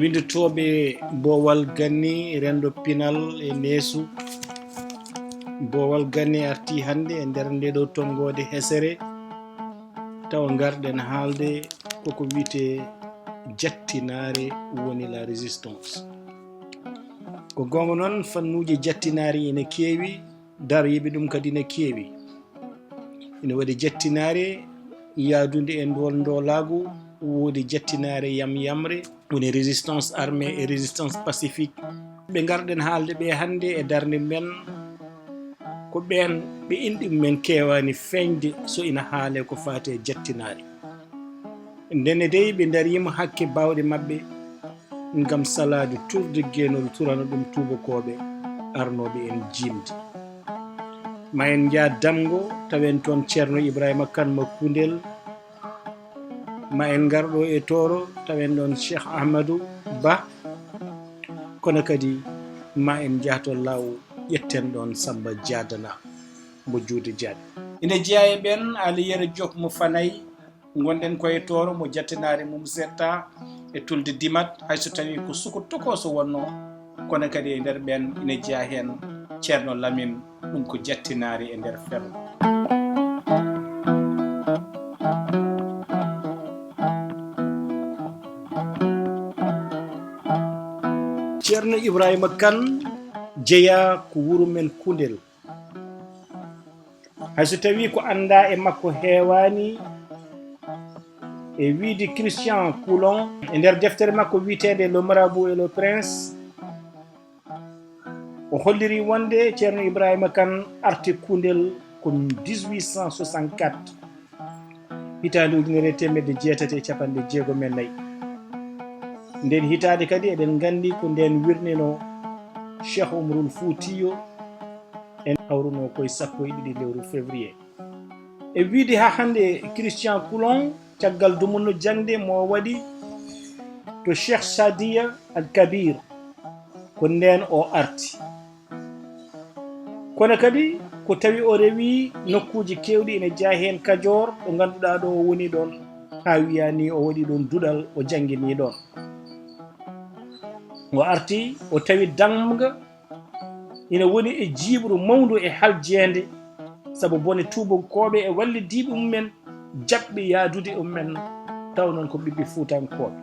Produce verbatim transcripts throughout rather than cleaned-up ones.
Winndotooɓe Boowal Ganni, renndo pinal e neesu. Boowal Ganni artii hannde e nder ndee ɗoo tonngoode hesere, tawa ngarɗen haalde koko wiyetee jattinaare, woni la résistance. Ko goonga noon, fannuuji jattinaari ina keewi, daroyiiɓe ɗum kadi ina keewi. Ina waɗi jattinaare yahdunde e ndool ndoolaagu, woodi jattinaare yamyamre, woni résistance armée e résistance pacifique. Ɓe ngarɗen haalde ɓe hannde e darnde men, ko ɓeen ɓe inɗe mumen keewaani feeñde so ina haalee ko faati e jattinaare. Ndenne dey, ɓe ndariima hakke baawɗe maɓɓe ngam salaade turde geenol, turana ɗum tuubakooɓe arnooɓe en jiimde. Ma en njah Damgo, tawen toon Ceerno Ibrahima Kan mo Kundel. Ma en ngar ɗo e Tooro, tawen ɗoon Cheikh Ahmadou Ba. Kono kadi ma en njah to Law, ƴetten ɗoon Samba Jaadana mo Juude Jaaɗe. Ina jeyaa e ɓeen Ali Yero Diop mo Fanay, ngonɗen ko e Tooro, mo jattinaare mum setta e tulde Dimat, hay so tawii ko suko tokooso wonnoo, kono kadi e nder ɓeen ina jeyaa heen Ceerno Lamin, ɗum ko jattinaare e nder ferlo. Ceerno Ibrahima Kan jeyaa ko wuro men Kundel. Hay so tawii ko anndaa e makko heewaani, e wiyde Christian Coulon, e nder deftere makko wiyeteende Le Marabout et le Prince, o hollirii wonde Ceerno Ibrahima Kan arti Kundel ko dix-huit cent soixante-quatre, hitaande ujunere e teemedde jeetati e capanɗe jeegom e nayi. Ndeen hitaande kadi eɗen nganndi ko ndeen wirninoo Cheikh Oumaroul Foutiyou, en hawrunoo ko e sappo e ɗiɗi lewru février. E wiyde haa hannde, Christian Coulon, caggal dumunna jaŋde mo o waɗi to Cheikh Sadiya Al Kabir, ko ndeen o arti. Kono kadi ko tawi o rewii nokkuuji keewɗi, ina jeyaa heen Kajoor, ɗo ngannduɗaa ɗo o woni ɗoon, haa wiyaa ni o waɗi ɗoon duɗal, o jannginii ɗoon. O arti, o tawi Damga ina woni e jiiɓru mawndu e haljeende, sabu bone tuubankooɓe e wallidiiɓe mumen jaɓɓi yahdude e mumen, taw noon ko ɓiɓɓe Fuutankooɓe.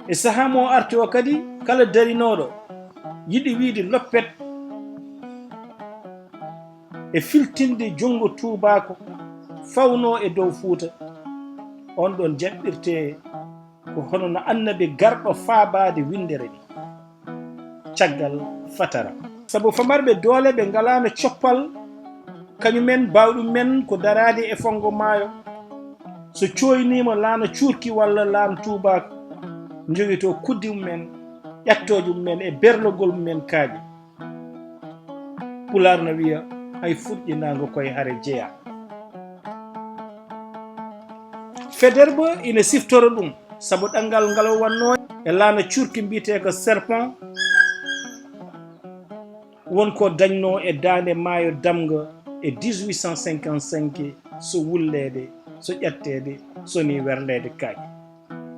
E sahaa mo o arti o kadi, kala darinooɗo yiɗi wiyde loppet e filtinde junngo tuubaako fawnoo e dow Fuuta, oon ɗoon jaɓɓirtee ko hono no annabi garɗo faabaade winndere ni, caggal fatara. Sabu famarɓe doole ɓe ngalaano coppal, kañumen baawɗum men ko daraade e fonngo maayo. So cooyniima laana cuurki walla laana tuubaako, njogitoo kuddi mumen, ƴattooje mumen e berlogol mumen kaaƴe. Pulaar no wiya, hay fuɗɗinaango koye hare jeyaa. Faidherbe ina siftora ɗum, sabu ɗanngal ngal o wannoo e laana cuurki mbiyetee ko Serpent, won ko dañnoo e daande maayo Damga e dix-huit cent cinquante-cinq, so wulleede, so ƴatteede, so ni werleede kaaƴe.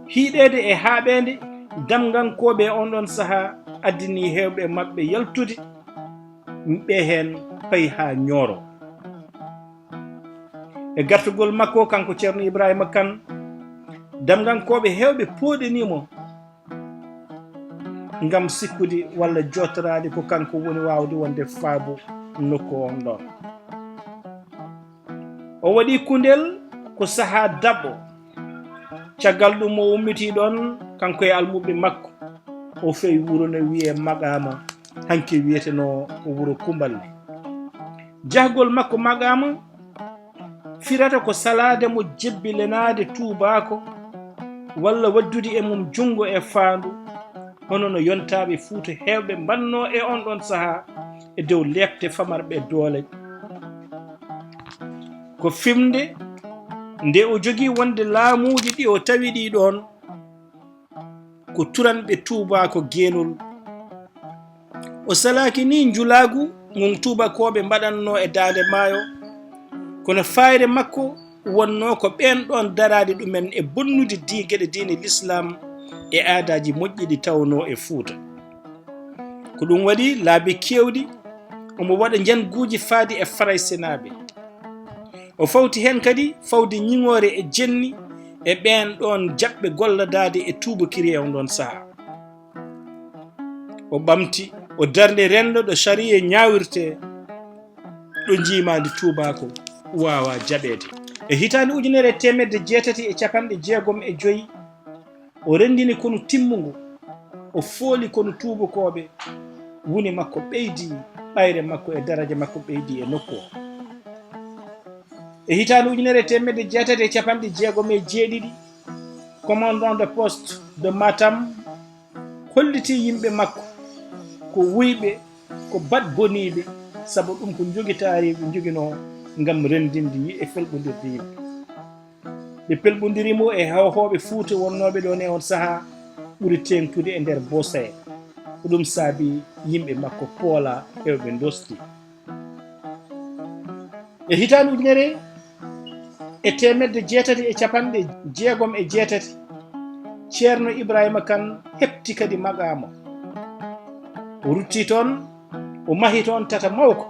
Hiiɗeede e haaɓeende, Damgankooɓe e oon ɗoon sahaa addinii heewɓe maɓɓe yaltude, ɓe heen payi haa Ñooro. E gartugol makko, kanko Ceerno Ibrahima Kan, Damgankooɓe heewɓe pooɗinii mo ngam sikkude walla jootoraade ko kanko woni waawde wonde faabu nokku oon ɗoon. O waɗi Kundel ko sahaa daɓɓo. Caggal ɗum o ummitii ɗoon, kanko e almuɓɓe makko, o fewi wuro no wiyee Maɗaama, hanki wiyetenoo ko wuro Kumballe. Jahgol makko Maɗaama firata ko salaade mo jebbilenaade tuubaako walla waɗdude e mum junngo e faandu, hono no yontaaɓe Fuuta heewɓe mbaɗnoo e oon ɗoon sahaa e dow leepte famarɓe doole. Ko firnde nde o jogii wonde laamuuji ɗi o tawi ɗii ɗoon ko turanɓe tuubaako geenol. O salaaki ni njulaagu ngun tuubakooɓe mbaɗannoo e daande maayo, kono faayre makko wonnoo ko ɓeen ɗoon daraade ɗumen e bonnude di-, geɗe diine Lislaam e aadaaji moƴƴi ɗi tawnoo e Fuuta. Ko ɗum waɗi laabi keewɗi omo waɗa njanguuji faade e Faraysinaaɓe. O fawti heen kadi fawde ñiŋoore e jenni e ɓeen ɗoon jaɓɓe golladaade e tuubakiri e on ɗoon sahaa. O ɓamti, o darni renndo ɗo sariya ñaawirtee, ɗo njiimaandi tuubaako waawaa jaɓeede. E hitaande ujunere e teemedde jeetati e capanɗe jeegom e joy, o renndini konu timmungu, o fooli konu tuubakooɓe, wuni makko ɓeydi, ɓayre makko e daraja makko ɓeydi e nokku o. E hitaande ujunere e teemedde jeetati e capanɗe jeegom e jeeɗiɗi, commandant de poste de Matam hollitii yimɓe makko ko wuyɓe, ko bat boniiɓe, sabu ɗum ko njogitaari ɓe njoginoo ngam renndinde yi'e felɓondirde yimɓe. Ɓe pelɓondiri mo e hawhawɓe Fuuta wonnooɓe ɗoon e on sahaa ɓuri teeŋtude e nder Bosaya. Ko ɗum saabi yimɓe makko poolaa heewɓe ndosdi. E hitaande ujunere e teemedde jeetati e capanɗe jeegom e jeetati, Ceerno Ibrahima Kan heɓti kadi maqaama. O rutti toon, o mahi toon tata mawko.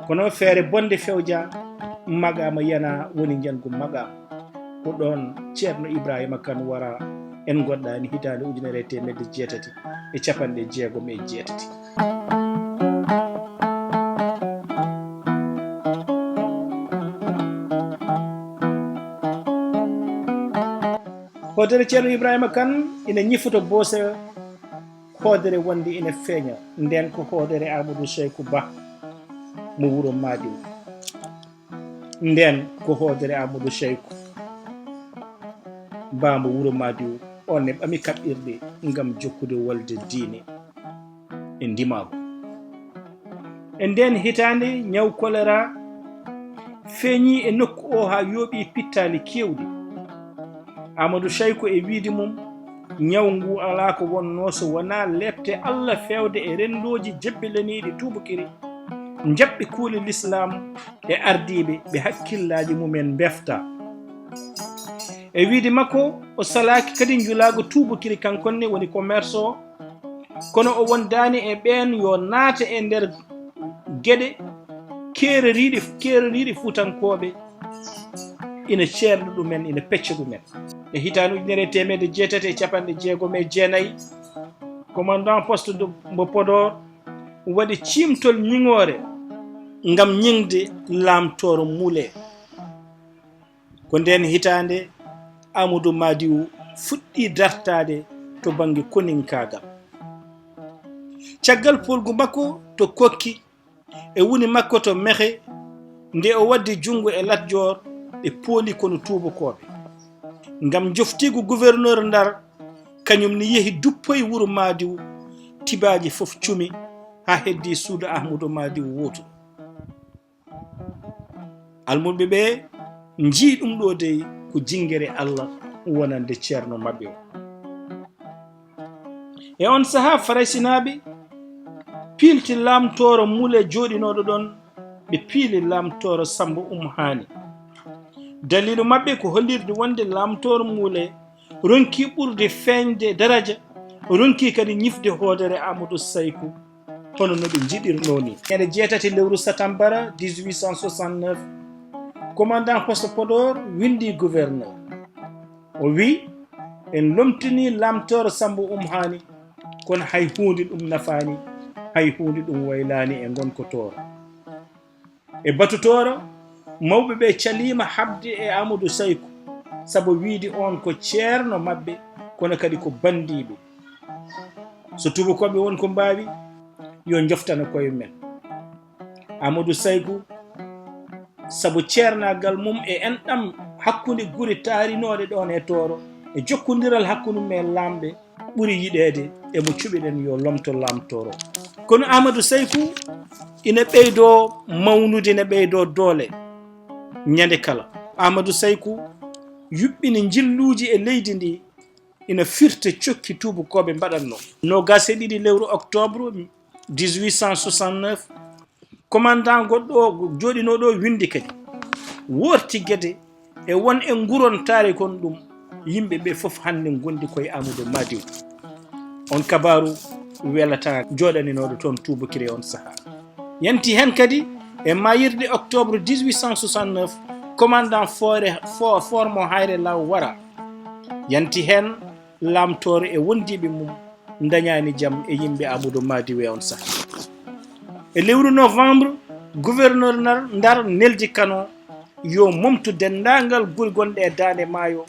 Kono feere bonde fewja, maqaama yana woni njangu maqaama. Ko ɗoon Ceerno Ibrahima Kan wara en ngoɗɗaani hitaande ujunere e teemedde jeetati e capanɗe jeegom e jeetati. Hoodere Ceerno Ibrahima Kan ina ñifo to Boose, hoodere wonde ina feeña. Ndeen ko hoodere Amadou Cheikhou Ba mo wuro Madiw. Ndeen ko hoodere Amadou Cheikhou Ba mo wuro Madiw, on ne ɓami kaɓɓirɗe ngam jokkude wolde diine e ndimaagu. E ndeen hitaande, ñaw kolera feeñii e nokku o haa yooɓi pittaali keewɗi. Amadou Cheikhou e wiyde mum, ñaw ngu alaa ko wonnoo so wonaa leepte Allah feewde e renndooji jebbilaniiɗi tuubakiri, njaɓɓi kuule Lislaam e ardiiɓe ɓe hakkillaaji mumen mbeftaa. E wiyde makko, o salaaki kadi njulaagu tuubakiri, kankone woni commerce o, kono o wondaani e ɓeen yo naata e nder geɗe keeroriiɗe, keeroriiɗe Fuutankooɓe, ina ceerna ɗumen, ina pecca ɗumen. E hitaande ujunere e teemedde jeetati e capanɗe jeegom e jeenayi, commandant poste de, mbo Podor waɗi ciimtol ñiŋoore ngam ñiŋde Laamtooro Muule. Ko ndeen hitaande Amadou Madiw fuɗɗii dartaade to bannge koninkaagal. Caggal poolgu makko to Kokki e wuni makko to Mexe, nde o waddi junngo e Lat Joor, ɓe pooli kono tuubakooɓe. Ngam njoftiigu gouverneur Ndar, kañum ne yehi duppoyi wuro Madiw, tibaaji fof cumi, haa heddii suudu Ahmadu Madiw wootu. Almuɓɓe ɓe njii ɗum ɗo dey ko jinngere Allah wonande ceerno maɓɓe o. E on sahaa, Faraysinaaɓe piilti Laamtooro Muule jooɗinooɗo ɗon, ɓe piili Laamtooro Sammba Um Haani. Daliilu maɓɓe ko hollirde wonde Laamtooro Muule ronki ɓurde feeñde daraja, ronki kadi ñifde hoodere Amadou Sayku, hono no ɓe njiɗirnoo ni. Ñande jeetati lewru satambara dix-huit cent soixante-neuf, commandant poste Podor winndi gouverneur. O wi, en lomtini Laamtooro Sammba Um Haani, kono hay huunde ɗum nafaani, hay huunde ɗum waylaani e ngonka Tooro. E batu Tooro, mawɓe ɓe caliima haɓde e Amadou Sayku, sabu wiyde oon ko ceerno maɓɓe, kono kadi ko banndiiɓe. So tuubakooɓe won ko mbaawi, yo njoftano koye men. Amadou Sayku, sabu ceernaagal mum e enɗam hakkunde gure taarinooɗe ɗoon e Tooro, e jokkondiral hakkunde mum e laamɓe, ɓuri yiɗeede e mo cuɓiɗen yo lomto Laamtooro. Kono Amadou Sayku ina ɓeydoo mawnude, ina ɓeydoo doole ñande kala. Amadou Sayku yuɓɓini njilluuji e leydi ndi, ina firta cokki tuubakooɓe mbaɗatnoo. Noogaas e ɗiɗi lewru octobre dix-huit cent soixante-neuf, commandant goɗɗo o jooɗinoo ɗo winndi kadi, Woorti Gede e won e nguron taari kon ɗum, yimɓe ɓe fof hannde ngondi koye Amadou Madiw. On kabaaru welata jooɗaninooɗo toon tuubakiri e on sahaa. Yanti heen kadi e maayirɗe octobre dix-huit cent soixante-neuf, commandant foore fo formo Hayre Law wara. Yanti heen laamtoore e wondiiɓe mum ndañaani jam e yimɓe Amadou Madiw e on sahaa. E lewru novembre, gouverneur Ndar, Ndar neldi Kano yo momtu denndaangal guri gonɗe e daande maayo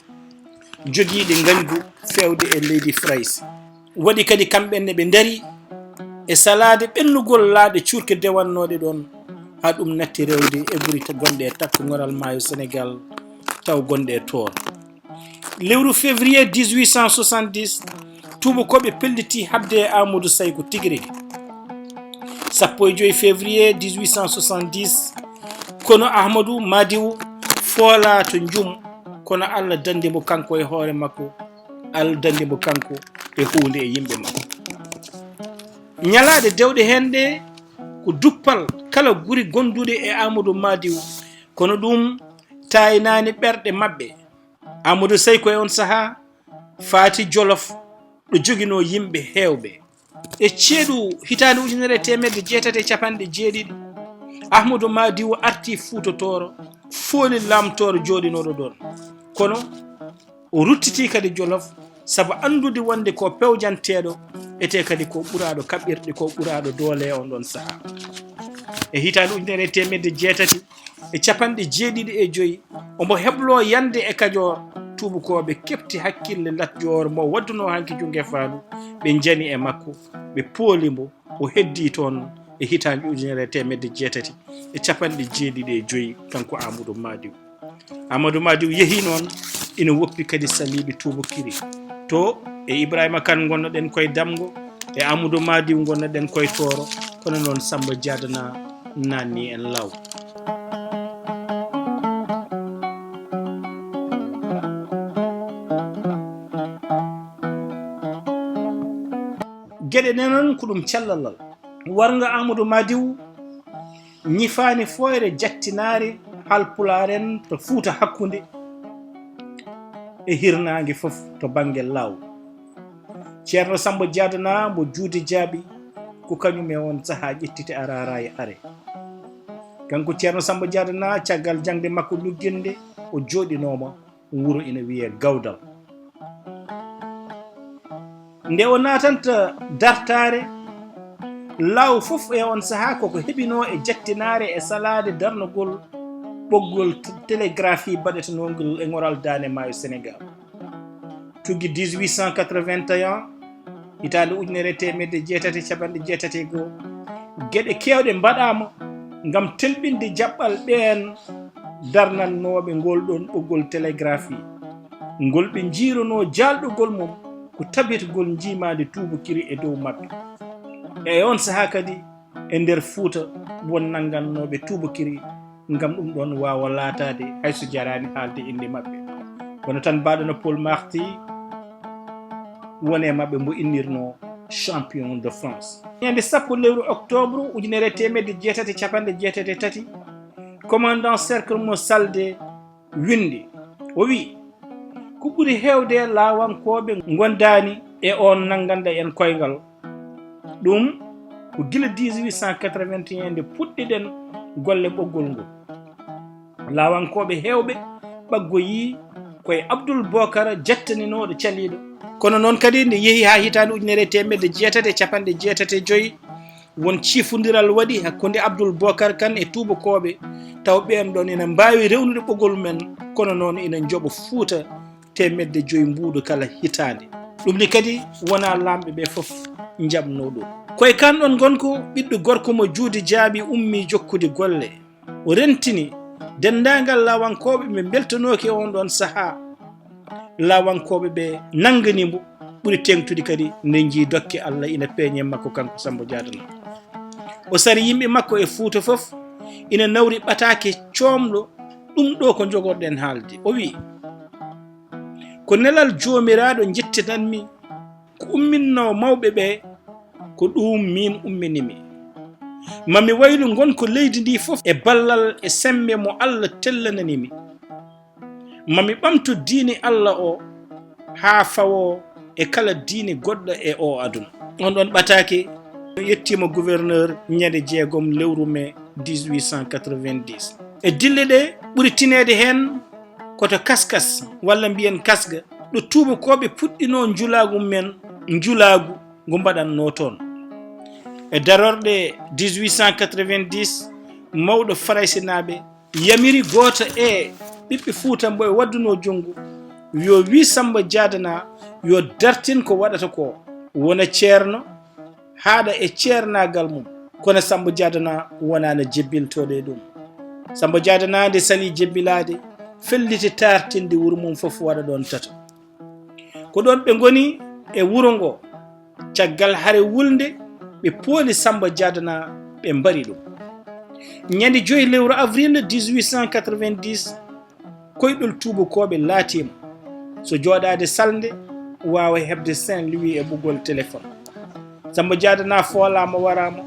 jogiiɗe ngañgu feewde e leydi Fraysi. Waɗi kadi kamɓe ne ɓe ndari e salaade ɓennugol laaɗe cuurke dewannooɗe ɗoon, haa ɗum natti rewde e guri gonɗe e takko ŋoral maayo Senegaal taw gonɗe e toon. Lewru février dix-huit cent soixante-dix, tuubakooɓe pellitii haɓde e Amadou Sayko tigi rigi. Sappo e joy février dix-huit cent soixante-dix, kono Ahmadou Madiw foolaa to Njum, kono Allah danndi mo kanko e hoore makko, Allah danndi mo kanko e huunde e yimɓe makko. Ñalaaɗe dewɗe heen ɗe ko duppal kala guri gonduɗe e Amadou Madiw, kono ɗum taaynaani ɓerɗe maɓɓe. Amadou Sayko e on sahaa faati Jolof, ɗo joginoo yimɓe heewɓe. E ceeɗu hitaande ujunere e teemedde jeetati e capanɗe jeeɗiɗi, Ahmadou Madiw arti Fuuta Tooro, fooli laamtooro jooɗinooɗo ɗoon. Kono o ruttitii kadi Jolof, sabu anndude wonde ko pewjanteeɗo, etee kadi ko ɓuraaɗo kaɓirɗe, ko ɓuraaɗo doole e on ɗoon sahaa. E hitaande ujunere e teemedde jeetati e capanɗe jeeɗiɗi e joy, omo hebloo yande e Kajoor, tuubakooɓe keɓti hakkille Lat Joor mo waddunoo hanki Junge Faalu, ɓe njani e makko, ɓe pooli mbo, o heddii toon e hitaande ujunere e teemedde jeetati e capanɗe jeeɗiɗi e joy, kanko Amadou Madiw. Amadou Madiw yehii noon, ina woppi kadi saliiɓe tuubakiri. To e Ibrahima Kane ngonnoɗen koye Damgo, e Amadou Madiw ngonnoɗen koye Tooro, kono noon Samba Jaadana naanni en law. Geɗe ɗe noon ko ɗum callalal. Warngo Amadou Madiw ñifaani fooyre jattinaare Haalpulaar en to Fuuta Hakkunde e hirnaange fof to bannge law. Ceerno Samba Jaadana mbo Juude Jaaɓi ko kañum e on sahaa ƴettite araara e are. Kanko Ceerno Samba Jaadana, caggal jaŋde makko lugginde, o jooɗinooma wuro ina wiyee Gawdal. Nde o naatanta dartaare, law fof e on sahaa koko heɓinoo e jattinaare e salaade darnugol ɓoggol t-, télégraphie baɗetenoongol e ŋoral daande maayo Senegaal. Tuggi dix-huit cent quatre-vingt-un, hitaande ujunere e teemedde jeetati e capanɗe jeetati e goo, geɗe keewɗe mbaɗaama ngam telɓinde jaɓɓal ɓeen darnannooɓe ngol ɗoon ɓoggol télégraphie, ngol ɓe njiironoo jaalɗugol mum ko tabitgol njiimaandi tuubakiri e dow maɓɓe. E on sahaa kadi, e nder Fuuta, won nanngannooɓe tuubakiri ngam ɗum ɗoon waawa laataade, hay so jaraani haalde innde maɓɓe. Kono tan, mbaɗono Paul Marty, won e maɓɓe mbo innirnoo champion de France. Ñande sappo lewru octobre ujunere e teemedde jeetati e capanɗe jeetati e tati, commandant cercle mo Salde winndi, o wiyi, ko ɓuri heewde e laawankooɓe ngondaani e oon nannganɗo en koyngal. Ɗum ko gila dix-huit cent quatre-vingt-un nde puɗɗiɗen golle ɓoggol ngol. Laawankooɓe heewɓe ɓaggoyii ko e Abdul Bokar jattaninooɗo caliiɗo. Kono noon kadi, nde yehi haa hitaande ujunere e teemedde jeetati e capanɗe jeetati e joy, won ciifondiral waɗi hakkunde Abdul Bokar Kan e tuubakooɓe, taw ɓeen ɗoon ina mbaawi rewnude ɓoggol men, kono noon ina njoɓa Fuuta teemedde joy mbuuɗu kala hitaande. Ɗum ni kadi wonaa laamɓe ɓe fof njaɓnoo ɗum. Ko e kaan ɗoon ngonka ɓiɗɗo gorko mo Juude Jaaɓi ummii jokkude golle. O rentini denndaangal laawankooɓe ɓe mbeltanooki e oon ɗoon sahaa. Laawankooɓe ɓe nannganii mbo ɓuri teeŋtude kadi nde njii dokke Allah ina peeñe makko kanko Samba Jaadana. O sari yimɓe makko e Fuuta fof ina nawri ɓataake coomɗo ɗum ɗo ko njogorɗen haalde. O wiyi, ko nelal Joomiraaɗo njettinan-mi, ko umminnoo mawɓe ɓe, ko ɗuum miin ummini-mi. Ma mi waylu ngonka leydi ndi fof e ballal e semmbe mo Allah tellanani mi. Ma mi ɓamtu diine Allah o haa fawoo e kala diine goɗɗo e oo aduna. On ɗon ɓataake yettiima gouverneur ñande jeegom lewru mee dix-huit cent quatre-vingt-dix. E dille ɗe ɓuri tineede heen ko to Kaskas, walla mbiyen Kasga, ɗo tuubakooɓe puɗɗinoo njulaagu men, njulaagu ngu mbaɗannoo toon. E darorɗe dix-huit cent quatre-vingt-dix, mawɗo Faraysinaaɓe yamiri gooto e ɓiɓɓe Fuuta mbo e waddunoo junngo, yo wii Sammba Jaadana yo dartin ko waɗata ko, wona ceerno, haaɗa e ceernaagal mum. Kono Sammba Jaadana wonaano jebbiltooɗo e ɗum. Sammba Jaadana nde salii jebbilaade, felliti taartinde wuro mum fof waɗa ɗoon tato. Ko ɗoon ɓe ngoni e wuro ngo. Caggal hare wulnde, ɓe pooli Sammba Jaadana, ɓe mbari ɗum. Ñande joy lewru avril dix-huit cent quatre-vingt-dix, koyɗol tuubakooɓe laatiima. So jooɗaade salnde, waawa heɓde Saint-Louis e ɓoggol téléphone. Sammba Jaadana foolaama waraama,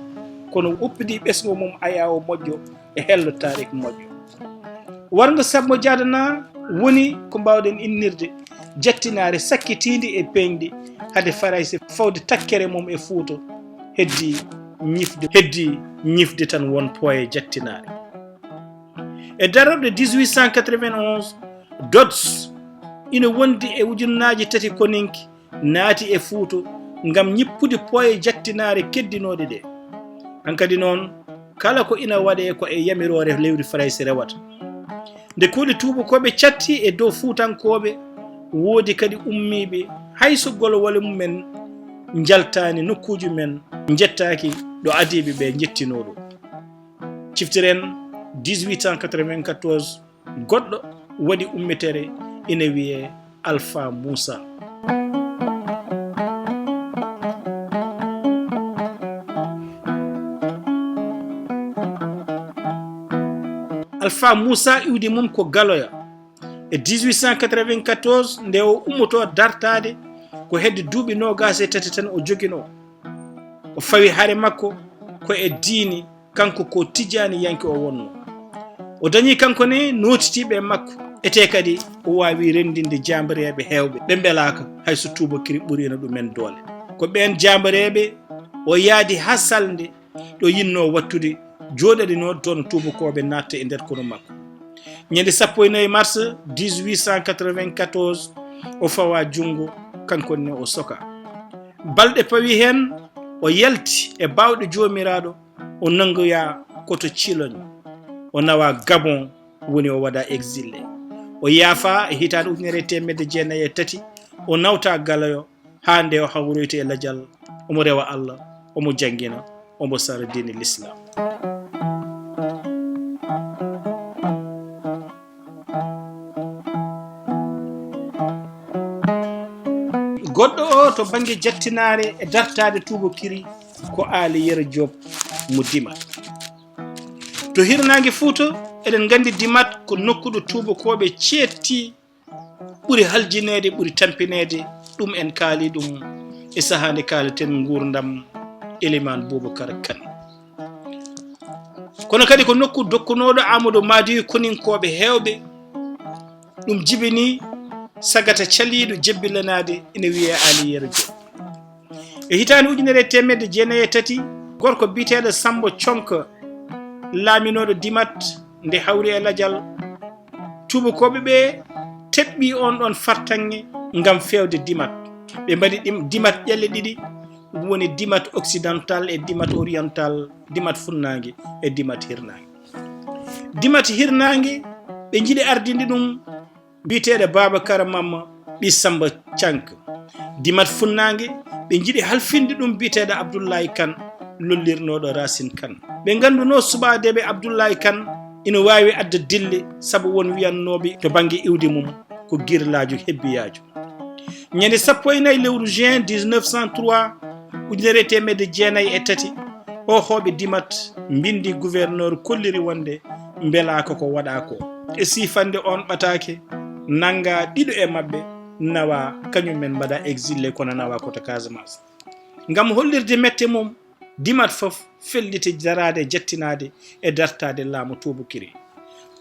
kono woppidii ɓesngu mum ayaawo moƴƴo e hello tarik moƴƴo. Warngo Sammba Jaadana woni ko mbaawɗen innirde jattinaare sakkitiindi e peeñɗi hade Farayse fawde takkere mum e Fuuta, heddii ñifde, heddii ñifde tan won pooye jattinaare. E darorɗe dix-huit cent quatre-vingt-onze, Dodds ina wondi e ujunnaaji tati koninki naati e Fuuta ngam ñippude pooye jattinaare keddinooɗe ɗe. Hankadi noon, kala ko ina waɗee ko e yamiroore lewru Farayse rewata. Nde kuuɗe tuubakooɓe catti e dow Fuutankooɓe, woodi kadi ummiiɓe, hay so golowole mumen njaltaani nokkuuji men, njettaaki ɗo adiiɓe ɓe njettinoo ɗum. Ciftiren dix-huit cent quatre-vingt-quatorze, goɗɗo waɗi ummitere ina wiyee Alpha Moussa. Alpha Moussa iwdi mum ko Galoya. E dix-huit cent quatre-vingt-quatorze, nde o ummotoo dartaade, ko hedde duuɓi noogaas e tati tan o joginoo. O fawi hare makko ko e diini, kanko ko tijaaniyanke o wonnoo. O dañii kanko ne nootitiiɓe e makko, etee kadi o waawi renndinde jaambareeɓe heewɓe, ɓe mbelaaka hay so tuubakiri ɓuriino ɗumen doole. Ko ɓeen jaambareeɓe o yaadi haa salnde ɗo yinnoo waɗtude, jooɗaninoo toon tuubakooɓe naatta e nder konu makko. Ñande sappo e nayi mars dix-huit cent quatre-vingt-quatorze, o fawaa junngo, kanko ne o sokaa. Balɗe pawi heen, o yalti e baawɗe Joomiraaɗo, o nanngoyaa ko to Ciloñ. O nawaa Gabon, woni o waɗaa exilé. O yaafaa e hitaande ujunere e teemedde jeenayi e tati, o nawtaa Galoyo, haa nde o hawroyta e lajal, omo rewa Allah, omo janngina, omo sara diine Lislaam. Goɗɗo o to bannge jattinaare e dartaade tuubakiri ko Aali Yero Joob mo Dimat. To hirnaange Fuuta, eɗen nganndi Dimat ko nokku ɗo tuubakooɓe ceetti ɓuri haljineede, ɓuri tampineede, ɗum en kaali ɗum e sahaa nde kaaleten nguurndam Elimaan Buubakar Kan. Kono kadi ko nokku dokkunooɗo Aamadu Maadiyu koninkooɓe heewɓe, ɗum jibini sagata caliiɗo jebbilanaade ina wiyee Aali Yero Joob. E hitaande ujunere e teemedde jeenayi e tati, gorko biyeteeɗo Sammba Conka, laaminooɗo Dimat, nde hawri e lajal, tuubakooɓe ɓe teɓɓi oon ɗoon fartaŋŋe ngam feewde Dimat. Ɓe mbaɗi ɗim-, Dimat ƴelle ɗiɗi, woni Dimat occidental e Dimat oriental, Dimat funnaange e Dimat hirnaange. Dimat hirnaange, ɓe njiɗi ardinde ɗum biyeteeɗo Baabakar Mamma ɓii Sammba Canka. Dimat funnaange, ɓe njiɗi halfinde ɗum biyeteeɗo Abdullaay Kan, lollirnooɗo Raasin Kan. Ɓe nganndunoo suɓaadeeɓe Abdullaay Kan ina waawi adda dille, sabu won wiyannooɓe to bannge iwdi mum ko girlaaju hebbiyaajo. Ñande sappo e nayi lewru juin dix-neuf cent trois, ujunere e teemedde jeenayi e tati, oohooɓe Dimat mbinndi gouverneur kolliri wonde mbelaaka ko waɗaa ko. E siifande oon ɓataake, nanngaa ɗiɗo e maɓɓe, nawaa, kañum en mbaɗaa exilé, kono nawaa ko to Casamance. Ngam hollirde mette mum, Dimat fof felliti daraade e jattinaade e dartaade laamu tuubakiri.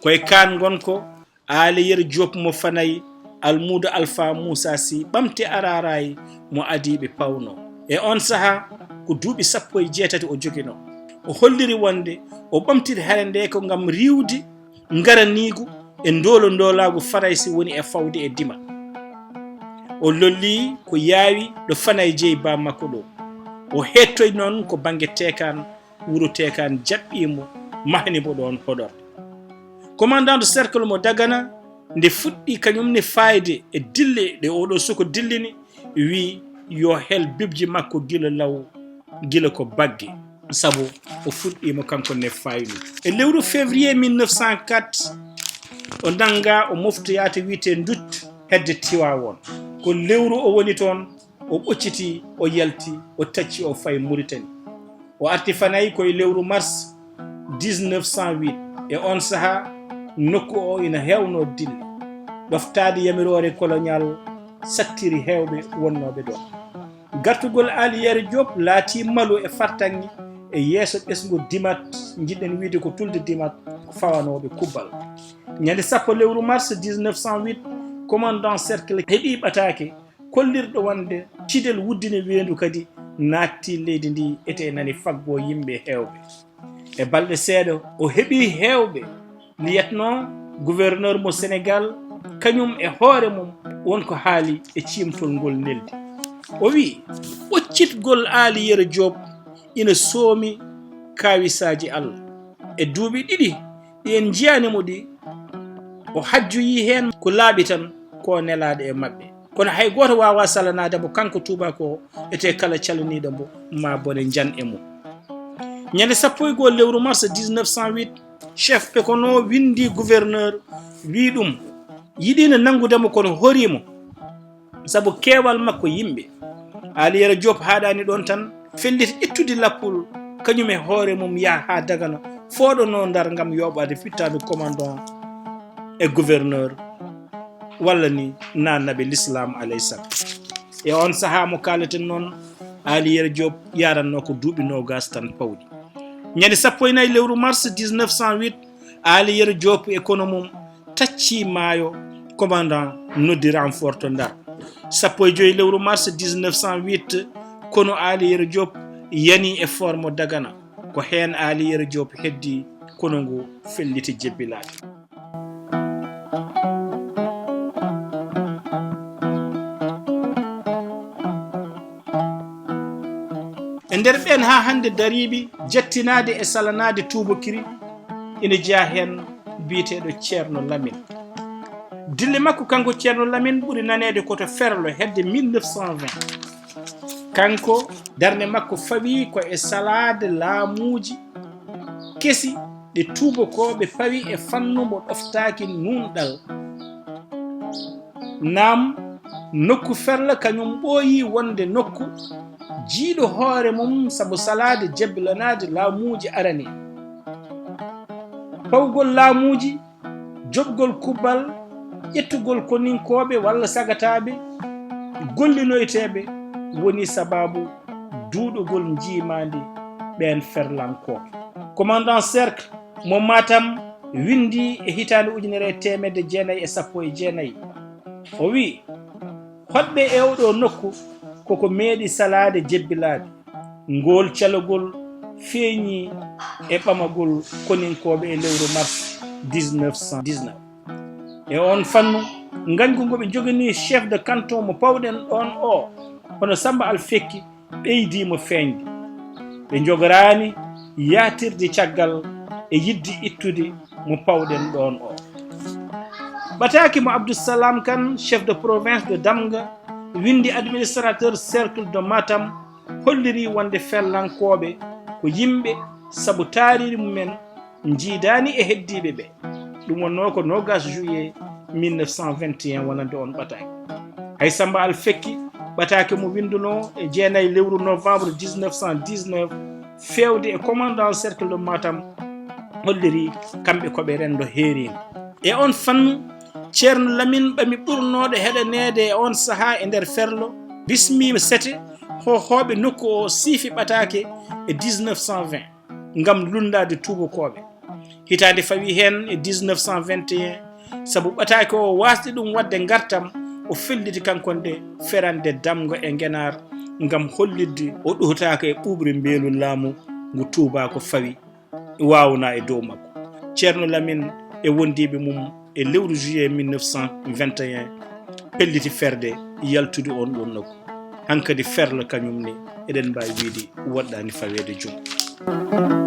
Ko e kaan ngon ko Aali Yero Joob mo Fanay, Almuudo Alfaa Muusaa Sih ɓamti Araaraay mo adiiɓe pawnoo. E oon sahaa, ko duuɓi sappo e jeetati o joginoo. O holliri wonde o ɓamtiri hare ndee ko ngam riiwde ngaraniigu e ndoolo-ndoolaagu Farayse woni e fawde e Dimat. O lolli ko yaawi ɗo Fanay jeyi baa makko ɗo. O heettoyi noon ko bannge Teekaan, wuro Teekaan jaɓɓii mo, mahni mo ɗoon hoɗorde. Commandant de cercle mo Dagana, nde fuɗɗi kañum ne faayde e dille ɗe oɗo suko dillini, wi yo hel bibji makko gila law, gila ko bagge, sabu o fuɗɗiima kanko ne fayni. E lewru février mille neuf cent quatre, o nannga, o moftoyaa to wiyetee Ndut, hedde Tiwaawoon. Ko lewru o woni toon, o ɓocciti, o yalti, o tacci, o fayi Muritani. O arti Fanay ko e lewru mars dix-neuf cent huit. E oon sahaa, nokku o ina heewnoo dille. Ɗoftaade yamiroore colonial sattiri heewɓe wonnooɓe ɗoon. Gartugol Aali Yero Joob laatii malu e fartaŋŋe e yeeso ɓesngu Dimat, njiɗɗen wiyde ko tulde Dimat, ko fawanooɓe kubbal. Ñande sappo lewru mars dix-neuf cent huit, commandant cercle heɓii ɓataake kollirɗo wonde cidel wuddini weendu kadi naattii leydi ndi, etee nani faggoo yimɓe heewɓe. E balɗe seeɗa, o heɓii heewɓe, lieutenant gouverneur mo Senegaal, kañum e hoore mum won ko haali e ciimtol ngol neldi. O wiyi, ɓoccitgol Aali Yero Joob ina soomi kaawisaaji Allah. E duuɓi ɗiɗi ɗi en njiyaani mo ɗi, o hajjoyii heen ko laaɓi tan, ko nelaaɗo e maɓɓe. Kono hay gooto waawaa salanaade mo, kanko tuubaako o, etee kala calaniiɗo mo, maa bone njan e mum. Ñande sappo e goo lewru mars dix-neuf cent huit, chef Pekono winndi gouverneur, wii ɗum yiɗiino nanngude mo, kono horii mo. Sabu keewal makko yimɓe. Aali Yero Joob haaɗaani ɗoon tan, felliti ittude lappol, kañum e hoore mum yaha haa Dagana, fooɗanoo Ndar ngam yooɓaade fittaandu commandant e gouverneur, walla ni naannaɓe lislaam alayhi salam. E oon sahaa mo kaaleten noon, Aali Yero Joob yaarannoo ko duuɓi noogaas tan pawɗi. Ñande sappo e nayi lewru mars dix-neuf cent huit, Aali Yero Joob e kono mum taccii maayo, commandant noddi renfort to Ndar. Sappo e joy lewru mars dix-neuf cent huit, kono Aali Yero Joob yanii e fort mo Dagana. Ko heen Aali Yero Joob heddii, kono ngu felliti jebbilaade. E nder ɓeen haa hannde dariiɓe jattinaade e salanaade tuubakiri, ina jeyaa heen biyeteeɗo Ceerno Lamin. Dille makko kanko Ceerno Lamin ɓuri naneede ko to Ferlo hedde mille neuf cent vingt. Kanko, darnde makko fawii ko e salaade laamuuji kesi ɗe tuubakooɓe pawi e fannu mo ɗoftaaki nuunɗal. Naam, nokku Ferlo kañum ɓooyii wonde nokku jiyɗo hoore mum sabu salaade jebbilanaade laamuuji arani. Pawgol laamuuji, joɓgol kubbal, ƴettugol koninkooɓe walla sagataaɓe gollinoyteeɓe woni sabaabu duuɗugol njiimaandi ɓeen Ferlankooɓe. Commandant cercle mo Matam winndi e hitaande ujunere e teemedde jeenayi e sappo e jeenayi, o wiyi, hoɗɓe e oɗo nokku koko meeɗi salaade jebbilaaɓe. Ngool calogol feeñii e ɓamagol koninkooɓe e lewru mars dix-neuf cent dix-neuf. E oon fannu, ngañgu ngo ɓe njoganii chef de canton mo pawɗen ɗoon o, hono Samba Alfekki, ɓeydii mo feeñde. Ɓe njogoraani yaatirde caggal e yiɗde ittude mo pawɗen ɗoon o. Ɓataake mo Abdou Salam Kane, chef de province de Damga, winndi administrateur cercle de Matam, hollirii wonde Ferlankooɓe ko yimɓe sabu taariiri mumen njiidaani e heddiiɓe ɓe. Ɗum wonnoo ko noogaas juillet mille neuf cent vingt et un wonande oon ɓataake. Hay Samba Alfekki, ɓataake mo winndunoo e jeenayi lewru novembre dix-neuf cent dix-neuf, feewde e commandant cercle de Matam, hollirii kamɓe ko ɓe renndo heeriino. E oon fannu, Ceerno Lamin ɓami ɓurnooɗo heɗaneede e oon sahaa e nder Ferlo, bismiima sete, Hohooɓe nokku o siifi ɓataake e dix-neuf cent vingt ngam lunndaade tuubakooɓe. Hitaande fawi heen e dix-neuf cent vingt et un, sabu ɓataake o waasde ɗum waɗde ngartam, o felliti kankone ferande Damga e Ngenaar ngam hollitde o ɗotaaka e ɓuuɓri mbeelu laamu ngu tuubaako fawi, waawnaa e dow makko. Ceerno Lamin e wondiiɓe mum e lewru juillet mille neuf cent vingt et un pelliti ferde yaltude oon ɗoon nokku. Hankadi ferla kañum ne, eɗen mbaawi wiyde woɗɗaani faweede jum.